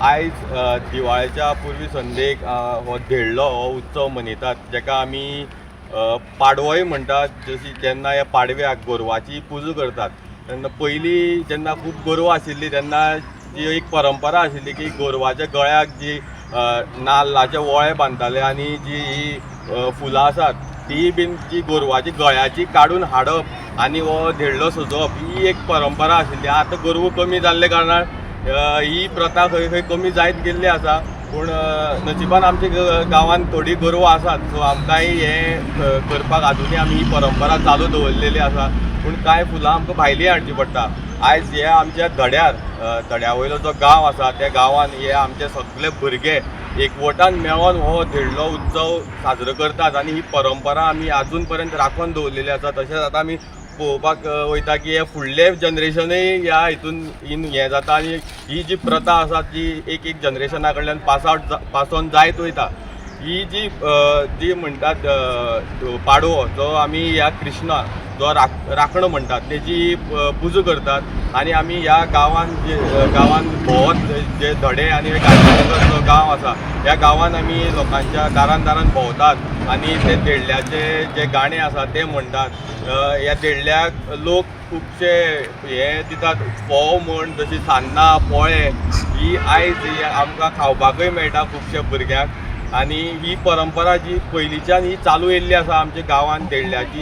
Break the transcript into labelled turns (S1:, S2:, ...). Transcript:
S1: आयज दिवाळेच्या पुर्वी संदेक हो धेडलो हो उत्सव मनयतात, जेका आमी पाडवोय म्हणटात. जशी जेन्ना ह्या पाडव्याक गोरवाची पुजा करतात तेन्ना, पयलीं जेन्ना खूब गोरवां आशिल्लीं तेन्ना जी एक परंपरा आशिल्ली की गोरवाच्या गळ्याक जी नाल्लाचे वोळे बांदताले आनी जी ही फुलां आसात ती बीन जी गोरवाची गळ्याची काडून हाडप आनी हो धेडलो सजोवप ही एक परंपरा आशिल्ली. आतां गोरवां कमी जाल्ले कारणान ही प्रथा खंय खंय कमी जायत गेल्ली आसा, पूण नशिबान आमच्या गांवांत थोडीं गोरवां आसात, सो आमकांय हें करपाक आजुनूय आमी ही परंपरा चालू दवरलेली आसा. पूण कांय फुलां आमकां भायलीं हाडचीं पडटा. आयज हे आमच्या धड्यार, धड्या वयलो जो गांव आसा त्या गांवांत हे आमचे सगळे भुरगे एकवटान मेळोन हो धेडलो उत्सव साजरो करतात आनी ही परंपरा आमी आजून पर्यंत राखून दवरलेली आसा. तशेंच आतां आमी पळोवपाक वयता की हे फुडले जनरेशनूय ह्या हितून इन हें जाता आनी ही जी प्रथा आसा ती एक एक जनरेशना कडल्यान पास आवट पास ऑन जायत वयता. ही जी जी म्हणटात पाडवो जो आमी ह्या कृष्णा जो राखणो म्हणटात तेजी पुजा करतात आनी आमी ह्या गांवान जे गांवान भोंवत जे धडे आनी गांधीनगर जो गांव आसा ह्या गांवान आमी लोकांच्या दारान दारान भोंवतात आनी ते देडल्याचे जे गाणे आसा ते म्हणटात. ह्या देडल्याक लोक खुबशे हे दितात, फोव म्हण, जशी सान्नां, पोळे ही आयज ही आमकां खावपाकूय मेळटा खुबशे भुरग्यांक. आनी ही परंपरा जी पयलींच्यान ही चालू येयल्ली आसा आमच्या गांवांत देडल्याची.